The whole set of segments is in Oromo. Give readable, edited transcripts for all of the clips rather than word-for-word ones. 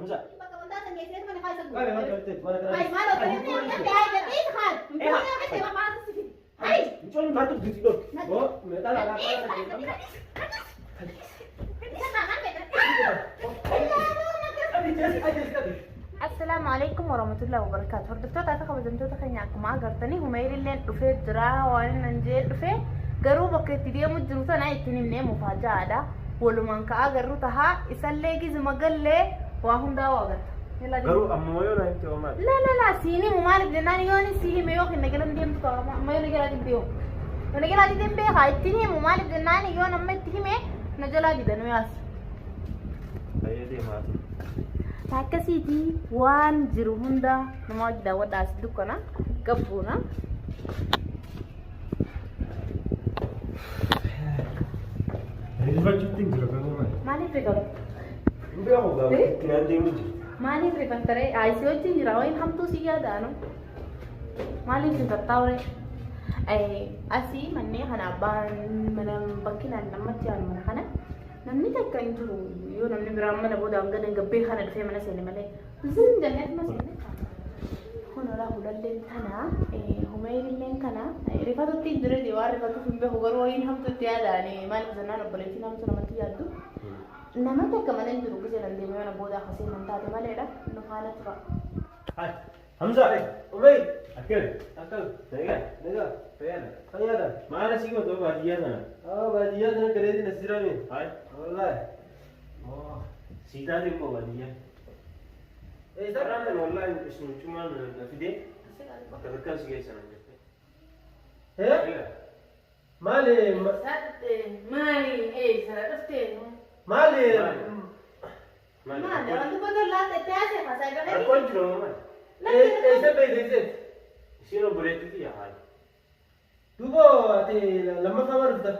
Hamza. Bakka wantaa san geessineetu mana kaasa Qabe guutu. maal qabte mana kana. Hai maal obboleettii qabde hai gadhiis haal. Mucaan qabde maal si fide. Hai. Mucaan maaltu duti dhok? Boo dhala dhala. Assalaamu alaikum warahmatullahi wabarakatuh. Hordoftoota fi kabajamtoota keenya akkuma agartanii Humeerilleen dhufee jira waan nan jee dhufe garuu bakka itti deemu jiru tana ittiin himnee mufaajaadha. Walumaan ka'aa garuu tahaa isallee gizuma gallee waa hundaa waa agarta. Garuu amma yoo na himte waa maali? La la la siin himu maaliif jennaan yoon si hime yoo kenna galan deemtu ta'a amma yoo na jalaa dibbe yoo. Yoo na jalaa dibbe beekaa ittiin himu maaliif jennaan yoo nama itti hime na jalaa didan yaas. Baay'ee deemaati. Akkasiiti waan jiru hunda nama hojii daawwadhaa as dukkana gabbuuna. Rifachuutti hin jira garuu maali? Maaliif rifatu? Hin beeku gaafa itti naan deemu jira. Maaliif rifattaree? Ayisii wajjin jira wayin hamtuu si yaadaanu. Maaliif rifattaa waree? Asii manneen kana abbaan mana bakki naan namatti yaanu mana kana namni takka hin jiru yoo namni biraan mana boodaan galan gabbee kana dhufee mana seene malee zin jennee mana seene. Honoraa hulalleen tana humeerilleen kana rifatutti hin jiru waan rifatuuf hin beeku garuu wayin hamtuu itti yaadaani maaliif jennaan obboleettiin hamtuu namatti yaaddu. Nama takka mana hin jiru gisee nan deemee mana booda akkasii nan taate maleedha nu faana tura. Hai. Hamza. Umay. Akkam. Akkam. Nagaa. Nagaa. Fayyaadha. Fayyaadha. Maal asii gootu baadiyyaa sana? Haa baadiyyaa sana galeetiin as jirame. Hai. Wallaahi. Sii taate immoo baadiyyaa. Eessa? Karaan kan wallaahi isin cumaan na fidee bakka takkaa si geessan jette. Hee? Maali? Maali eessa dhuftee? Maali? Maali? Maali waan dubbatu laata itti haasee haasaa irra Rakkoon jiru moo maali? Eessa beekte eessa? Isiin obboleettii tiyya haali. Duuba ati lammaffaa maal dhufta?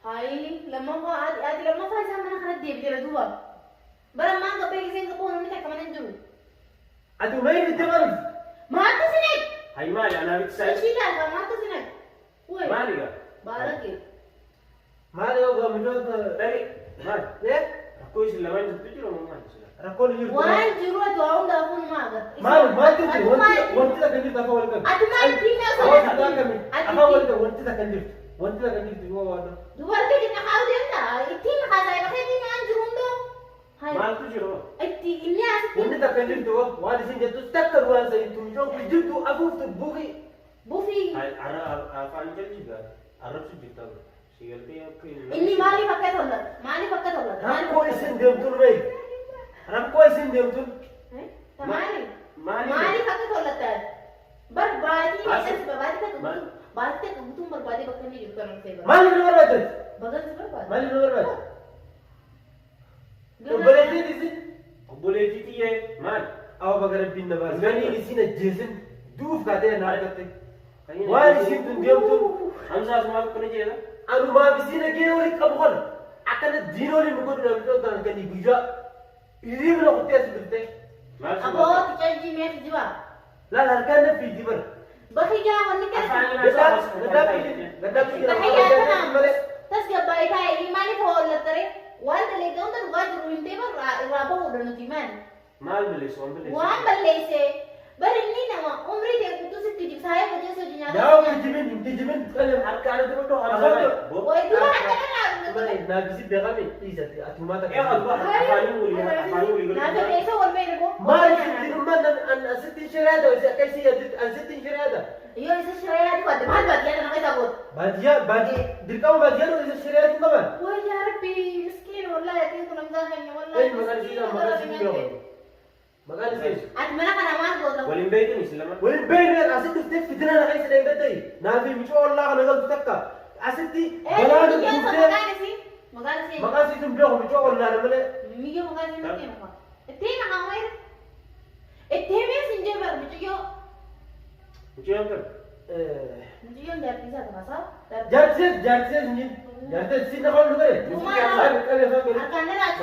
Hayi lammaffaa ati lammaffaa isaan mana kanatti deebiteera duuba. Bara ammaan gabbee giseen gabboo namni takka mana hin jiru. Ati umay bitte maal dhufta? Maaltu si naqe? Hayi maali anaa bitti saa Ishii laata maaltu si naqe? Wee Maali gaa? baarake. Maali yoo gaamilota? Dhaqe. Maali? Eh? Rakkoo isin lamaan jirtu jiru moo maali sila? Rakkoon hin jirtu. Waan jiru ati waa hundaafuu numa agarta. Maali maaltu jiru? Wanti wanti takka hin jirtu afaan wal qabi. Ati maal ittiin Afaan wal qabi. Ati Afaan wal qabi wanti takka hin jirtu. Wanti takka hin jirtu yoo waan. Dubartii jenna kaa'u deemta ittiin haasaa irra keetiin waan jiru hundoo. Hayi Maaltu jiru? itti inni asitti Wanti takka hin jirtu waan isin jettus takka waan sanii tumjoon kun jirtu afuuftu buqi. bufii. Hayi afaan jalli jira. Arrabsu jirta. Si galtee akka hin. Inni maaliif akka tollata? Maaliif akka tollata? Rakkoo isin deemtuun beeku. Rakkoo isin deemtuun. Maali? Maali? Maaliif akka tollata? Barbaadii Asi- baatii takka Maal? guutuu baatii takka guutuun barbaadee bakka inni jiru kan ta'e barbaada. Maaliif nu barbaadde? Baga si barbaada. Maaliif nu barbaadde? Obboleettiin isin. Obboleettii tiyyee maali? Awa baga rabbiin na baase. Ganii isin ajjeesin duuf kaatee na argatte. Kan Waan isin tun deemtuun Hamza asumaaf akkana jedha. anumaaf isin dhagee waliin qabu kana akkana diina waliin nu godhu namni ta'an kan guyyaa hiriirri kuttee as dhuftee. Maal si Aboo ticajjii mee kijibaa? Laal harkaan na fiigdi bara. Bakki gaa wanni kana. Gaddaa gaddaa fiigdi gaddaa fiigdi. Bakki gaa kana tasgabbaa'ee taa'ee maaliif hoollattaree waan dalagaa hunda dhugaa jiru hin deeman irraa bahuudha nuti maali? Maal balleessu waan balleessu? Waan balleesse bari inni nama umrii ta'e guutuu sitti jibsaayee hojii hojii nyaata. Yaa hin kijibin hin kijibin. Harkaan dura Hamza. Wayi dura harka irraa Naafisi beekame dhiisate ati maata. Ee qalbu afaanii walii afaanii walii Naaf godhu. keessa wal beekne koo. Maal dinummaan an asitti shiraada akka isii yaaddutti an sitti shiraada. Yoo isa shira yaadu baate maal baadiyyaa kana keessa gootu? Baadiyyaa baadiyyaa dirqama baadiyyaa nu isa shiraadu qaban. Wayi yaa rabbi miskiin wallahi ati kun amsaa keenya wallahi. Eenyu maqaan isii maqaan isii beekamu. Maqaan isii. Ati mana kana maal goota? Waliin beektan isin lama. Waliin beekne asitti dhuftee fitina na keessa dheengatti naafi micoo ollaa kana galtu takka asitti balaa nu Eenyu dhuftee maqaan isii? Maqaan isii? maqaan isii tun beeku micoo ollaa na malee. Miyyoo maqaan isii natti hima. Itti hima haa wayir. Itti himee sin jee bar mucayyoo. Mucayyoo kan. Mucayyoon jaartii isaa tafasaa. Jaartisees jaartisees hin jiru. Jaartisees si nafa lu gare. Harkaan irraa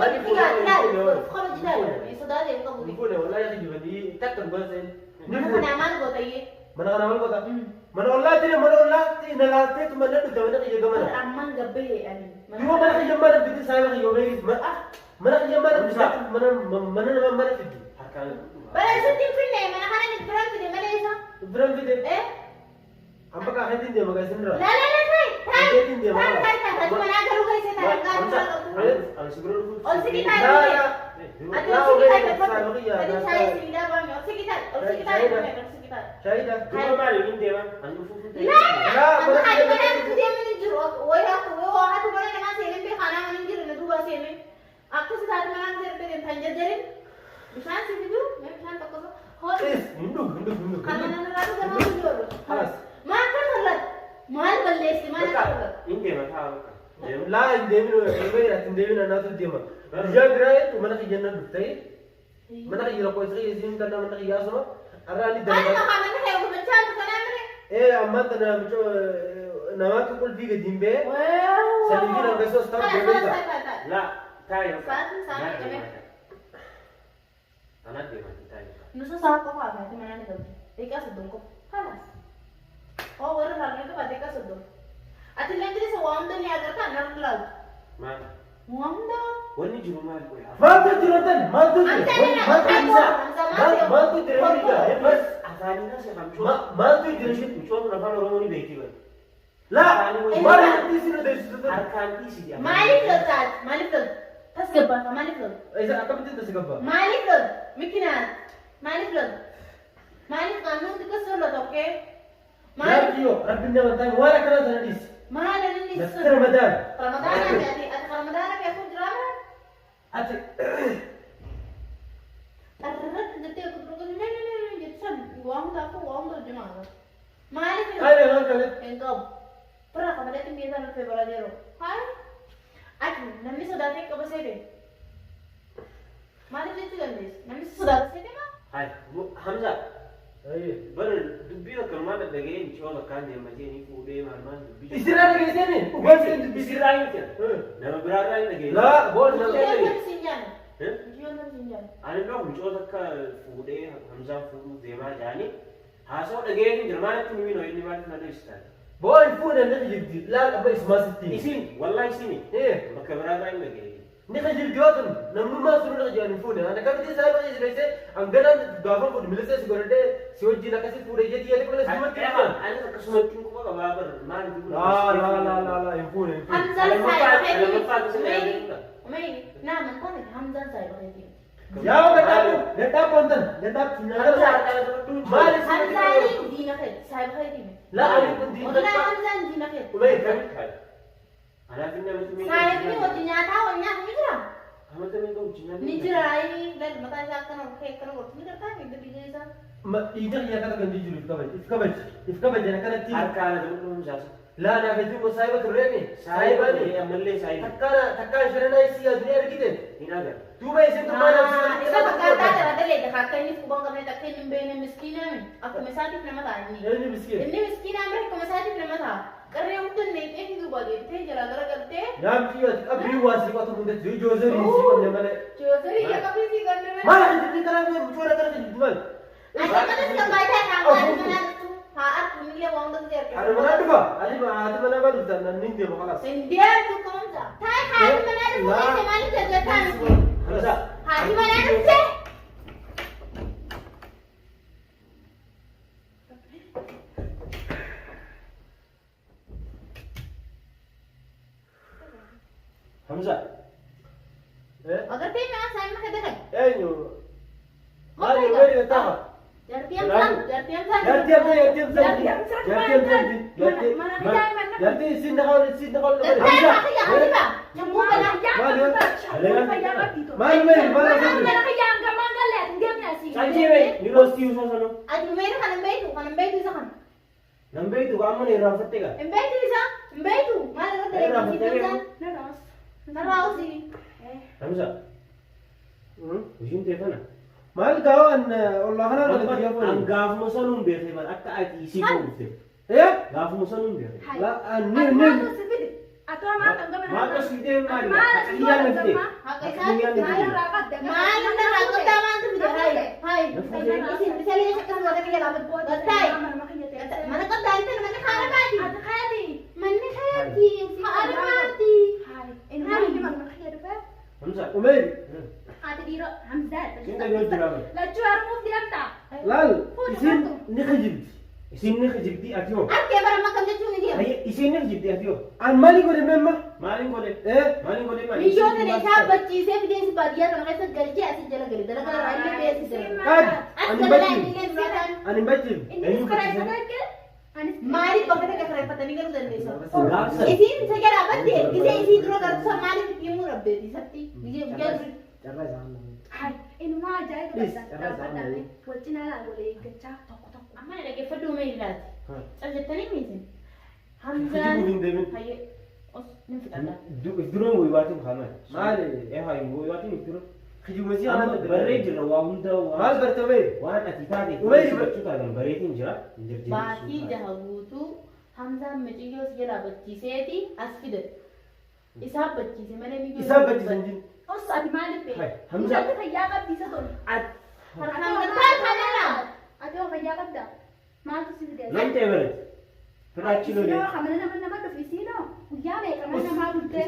achi ilaali. Of kabaji ilaali. Sodaatee hin qabu. Ni fuune wallahi jibanii takka dhugaa seen. Ni Mana fuune. kana maal goota iyyee? Mana kana maal goota? Mana ollaatti mana ollaatti na laaltee tuma na dhufte mana kiyya gamana. Ammaan gabbee ani. Duuba mana kiyya mana biti saayiba kiyya omeegis mana Mana kiyya mana mana mana nama mana fiddu. Harkaan. Bara isitti hin finne mana kana ni biran fide malee isa. Biran fide. Eh? Amma kaakeetiin deema gaa isin irraa. La la la ta'i. Ta'i. Kaakeetiin deema. Ta'i ta'i ta'i. Ati manaa garuu keessa ta'i. Gaariin Ani si bira dhufu. Ol siki ta'i. Laa laa. Ati ol siki ta'i. Ati shaayii sibiilaa baame. Ol siki ta'i. Ol siki ta'i. Ol siki ta'i. Shaayidha. Duuba maali hin deema? Ani dhufuuf hin La ta'e. la. Amma haati manaa nuti deeman hin jiru. Wayi akka wayi haati mana namaa seenee beekanaa mana hin jiru na duuba seenee. Akkas haati manaa seenee deemtan tan jarjarin. Bishaan si fiduu? Mee bishaan tokko ho'i. Hin dhugu hin dhugu hin dhugu. Kan mana irraa dhugan ho'i jiru. Halas. Maal kan tollat? Maal balleessi? Maal akka tollat? Hin deema ta'a bakka. Deema. Laa hin deemin hin deemin anaatu deema. Guyyaa biraa jechuun mana kiyya nan dhuftee mana kiyya lakkoofsa kiyya isin kan mana kiyya asuma har'a ni Ani dalagaa. maqaa manni kee gurgurachaa jiru kanaa mire. Ee ammaan tana namaatu qulfii gadi hin bee sanii fi nangasoo as taa'u deemee ta'a. Laa taa'e bakka. Sa'aatiin sa'aatii qabee. Anaa deema taa'e bakka. Nusa sa'a qofa haati manaa ni qabdi. Daqiiqaa 30 qofa. Halas. Oo warra harmee qaba daqiiqaa 30. Ati illee bilisa waa hunda ni agartaa narra ilaaltu. Maal? Waa hunda. Wanni jiru maal qoya? Maaltu jira tan? Maaltu jira? Maaltu jira? Maaltu jira? Bas afaanii kaase hamchoo. Maaltu jira? Mucoon afaan Oromoo ni beekti bara. Laa maal isin odeessitu? Harkaan dhiisi. Maaliif loltaati? Maaliif lolta? Tasgabbaata maaliif lolta? Isa akkamitti tasgabbaa? Maaliif lolta? Mikinaat. Maaliif lolta? Maaliif qaamni hundi keessa lolta okee? Maaliif? Yaa rabbi nama ta'e waan akkanaa sana dhiisi. Maal inni Natti Ramadaan. Ramadaana fi ati ati Ramadaana fi akkuma jiraama? Ati Arratti jettee gurguruu ne ne ne jettu san waa hunda akka waa hunda hojii maala. Maaliif Ayya maal qabet? hin qabu? Bira qabaleetti miidhaan dhufee bara yeroo. Hayi ati namni sodaatee qaba seete. Maaliif jechuu dandeessi? Namni sodaata seete maa? Hai Hamza. Ayya. Bara dubbii akkanumaan dhaga'ee mucoon akkaan deematee ni fuudhee maal maal dubbii. Isirraa dhageessee dhugaan seen dubbisi. Isirraa hin ta'e. Nama biraarraa hin dhaga'e. Laa bool nama. Mucayyoon tam siin jaana. Mucayyoon tam siin jaana. Ani immoo mucoota akka fuudhee Hamzaan fuudhuuf deemaa jiranii haasawaa dhaga'ee hin jira maalitti nu hino inni maaliif na dho'istan. Bool fuudhan ni kijibdi. Laal abba isumaa sitti. Isin wallaahi isini Ee. bakka biraarraa hin dhaga'e. Ni kijibdi yoo tun namnummaa sun ni kijibdi fuudhan. Ani akkamitti isaa irra jira hanganaan gaafa fuudhu milisee si godhadhee si wajjin akkasii fuudhee jetti yaada qabna si wajjin fuudhan. Anis akkasumatti hin quba qabaa bara maaliif Laa laa laa laa laa hin fuudhan hin fuudhan. Hamzaan saayiba keetii. Umayni naa amantaa miti Hamzaan saayiba keetii. Yaa gadhaabbu gadhaabbu wantan gadhaabbu nyaata. Maal isin Hamzaaniin diina keeti saayiba keetii miti. Laa ani kun diina. Wallahi Hamzaan diina keeti. Umayni Anaaf inni amata meeqa Saayibni wajji nyaataa wal nyaatu ni jira. Amata meeqa wajji nyaatu Ni jira ayi lal mataa isaa akkana ol ka'e akkana godhu ni gartaa mi gadi isaa. Dhiiga kiyya akkana kan jiru if kabaji if kabaji if kabaji akkanatti. Harkaan adamuu Hamzaasa. Laa naaf jechuun saayiba turreemi. Saayiba Saayibaani. ammallee saayiba. Takkaana takkaan sharanaa isii aduunyaa argite. Hin agarre. Duuba isin tun maal Isa fakkaataa jira dalee akka inni quban qabne akka inni hin beekne miskiina mi akkuma isaatiif nama ta'a inni. Eenyu miskiin? Inni miskiina mire akkuma isaatiif nama ta'a. Qarree hunda neeqee fi duuba deebitee jala garagaltee. Yaa miti ati qabrii waa sii qotu hundatti joozerii sii qonne malee. Joozerii ija qabrii sii qonne malee. Maal ati dubbii karaa fi mucoora kana kan maal? Ati akkanas kan baay'ee haa haati manaa dhuftu haa arku illee waan hunda si argina. Haadha manaa dhufa ati haati manaa maa dhufta namni hin deemu kalaas. Hin deemtu kunuunsa. Taa'e haati manaa dhufu keessa maaliif jajjataa miti? Hamza. Haati manaa dhufte. Hamza. Agartee mi'aan saayima kee dakai. Eenyu? Maali weeri ta'a? Jartii amsaa jartii amsaa. Jartii amsaa jartii amsaa jartii amsaa jartii jartii isin naqaw isin naqaw. Taa'e haati haati Yommuu banaa. Maal weeri maal Calcee bee yuunivarsiitii osoo sanuu. Ati meeru kan hin beektu kan hin beektu isa kana. Nan beektu amma na irraanfatte gaa. Hin beektu isa hin beektu maal irratti dalagaa Narraa usii. Hamza. Hojiin ta'e kana. Maal gaafa ollaa kanaa dhalate gaafa An gaafuma sanuun beekee bara akka ati isii goofte. Eh? Gaafuma sanuun beekee. La ni ni Maal as fidee maali? Akka kiyyaan na fidee. Haqa Akka kiyyaan na isaati. fidee. Maal narraa qottaa maaltu fide hayi hayi. Isin bisalee akkasuma gara biyya lafa qottaay. Mana qottaa hin ta'e manni haala baati. Manni haati haala baati. Hamza. Umeer gaafadhu. Lachuu heerumuuf deemta. Laal isiin ni kijibdi. Isiin ni kijibdi ati hoo? Arkee bara amma akkam jechuun ni deema. Hayya isiin ni kijibdi ati hoo? An maali godhe memma? Maaliin godhe? Eh? Maaliin godhe maali? Biyyoota na isaa bachiisee fidee baadiyyaa kana keessa galchee asii jala gale dalagaa irraa illee beeksise. Qaadi. As Ani hin galaa bachiifne. illee duraataan Ani hin bachiifne. Innis karaa isa dhaqe. Anis maaliif bakka takka kireeffatanii galuu dandeessu? Gaafsan. Isiin isa jalaa badde gisee isii dura gartusa maaliif itti himuu dhabdeeti isatti gisee guyyaa duri. Carraa isaa amma. Hai, inumaa ajaa'iba Please, qabda. carraa isaa Dhaabbadhaa amma. wal cinaa laagolee eeggachaa tokko tokko. Amma na dhaggeeffadhu mee ilaati. Cal jettanii miisin. Hamzaan. Kijibuuf hin deemin. Hayyee. Os ni fixadha. If duran waywaatiin kaama. Maali? Eh haa waywaatiin if dura. Kijibuma si Amma anaan barree jira waa hunda Maal waan barte bee? waan ati taate Umayri gochuu taatan bareetiin jira. Hin jirjiru. Baatii jaha guutuu Hamzaan miciyyoo si jalaa bachiiseeti as fide. Isaa bachiise malee miyyoo. Isaan bachiisan jin. Os ati maaliif beekta? Hai, Hamza. Mucatti fayyaa qabdi isa tolu. Harkaan gattaa kanarra. Ati hoo fayyaa qabda? Maaltu si fide? Nam ta'e barate. Firaachi lolee. Isinoo mana nama nama dhufu isinoo guyyaa meeqa mana namaa bultee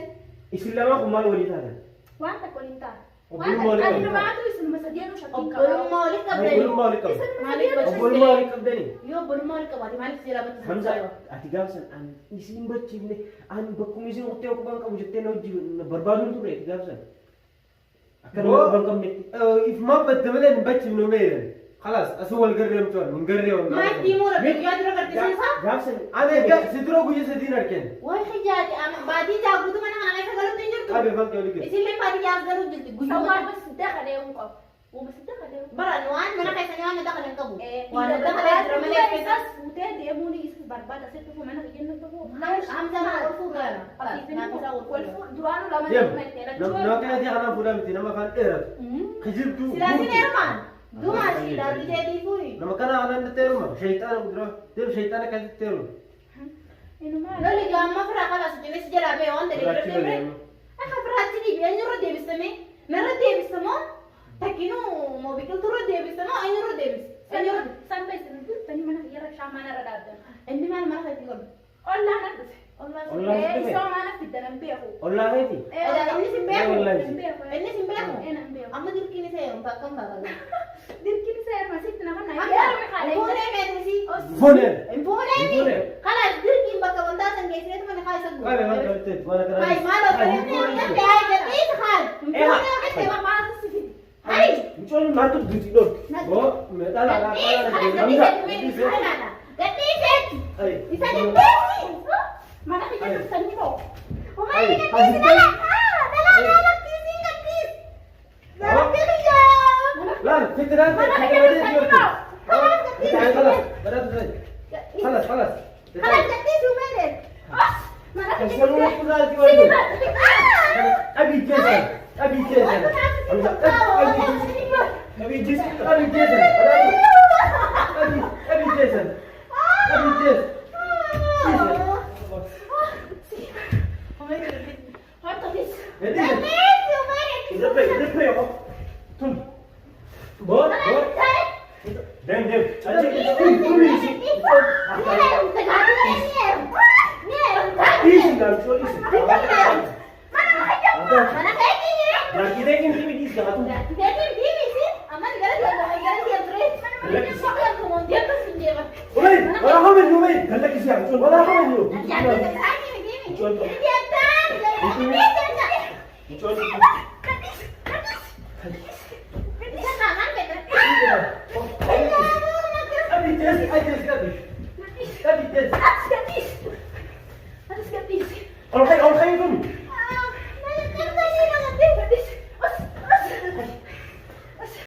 Isin lamaa kun maal walii taatan? waan takka waliin ta'a. Obbolummaa walii Ani qabdi. numaatu isinuma sadeenu shakkiin qaba. Obbolummaa walitti qabdanii. Obbolummaa walii qabdi. Isinuma Maaliif sadeenu bachiiste? Obbolummaa walii qabdanii. Yoo obbolummaa walii qabaate maaliif si jalaa bachiise? Hamza ati gaafsan ani isin bachiifne ani bakkuma isin qottee quban qabu jettee na hojii barbaaduun turre ati gaafsan. Akka nama Boo- quban qabnetti. Ifumaan badde malee hin bachiifnu mee. Khalaas asii wal garree mtuan hin garree wal Maal himuu dhabde guyyaa dura gartisiisaa? Gaafsan Ani egaa si dura guyyaa sadiin argeen. Way xiyyaati baatii jaha guutuu mana kana keessa galuutti hin jirtu. Qabe fanqee olii gadi. Isillee baatii jaha galuu jirti guyyuma. Sawwaan sidda kadeemuu qabu. Uuma sidda kadeemuu. Bara waan mana keessanii waan na hin qabu. Waan na dakalee jira malee keessa. Isas fuutee deemuun isas barbaada asitti dhufu mana kiyya dhufu. Hamza mana ol fuudhaa. Naaf isaa ol fuudhaa. Duraanuu lama Deem. nama itti Nama kana kanaan fuudhaa miti nama afaan dheeratu. Kijibduu. Silaatiin heerumaan. Dumaa silaatii keetii fuudhi. Nama kana kanaan itti heeruma. Shayxaana guddaa. Deem shayxaana akkasitti heeruma. Inumaa Lolli gaamma firaa qabaas jinis jalaa ba'e waan ta'eef Firaachii irra lolee deemee. Akka firaatti dhiibi eenyurra deebisame? Narra deebisamoo? Takkinuu moo biqiltuurra deebisamoo eenyurra deebisa? Eenyurra San beeksisa dhuftanii mana kiyya irra shaamaana irra dhaabdan. Inni maal mana keetii godhu? Ollaan an dhufe. Ollaan Ollaan Ee, dhufe. isoo maana fiddan hin beeku. Ollaa keeti. Inni sin beeku. Wallahi. Hin beeku. Inni sin beeku. Ee, nan beeku. Amma dirqiin isa heerumta akkam taata? Dirqiin isa heeruma sitti nama na Hamza, heeruma hin fuunee meetusi? Fuuneen. Hin fuunee Hin fuunee. Kanaaf dirqiin bakka wantaa san geessineetu mana kaa isa Qabe guutu. fanqee olii gadi. Waan akkana. Hai, maal of ta'e hai gadhiisa haal. Hin fuunee ofitti Maaltu si fide? Hai. Mucoon maaltu duuti dhorki? Boo meedhaan alaa Gadhiisa alaa kana alaa. gadhiisa kanaadha. Gadhiiseetti. Ay. Isa gadhiisi. Mana kiyya dhuftanii hoo? Umayni gadhiisi dhala. Dhala dhala gadhiisi gadhiisi. Rabbi kiyyaa. Laal fitiraan Mana kiyya dhuftanii hoo? Kanaaf gadhiisi. خلاص بدأت خلاص خلاص Kanaaf gadhiisi umayne. Mana kiyya كسروا كل ذلك أبي جيسن أبي جيسن أبي جيسن أبي جيسن أبي أبي جيسن أبي جيسن Harka keessa. Gadhiisi umayne. Irra irra yoo. Tun. Boo boo. Deem deem. Achi. Dhiisi gaa mucoo dhiisi. Jaartii ta'e hin dhiisi dhiisi gaa tun. أمي ولا حمل أمي Galla kisi yaa mucoon. ولا حمل Mucoon. أبي جيسن أبي جيسن أبي جيسن Atis gadhiisi. Atis gadhiisi. Ol ka'i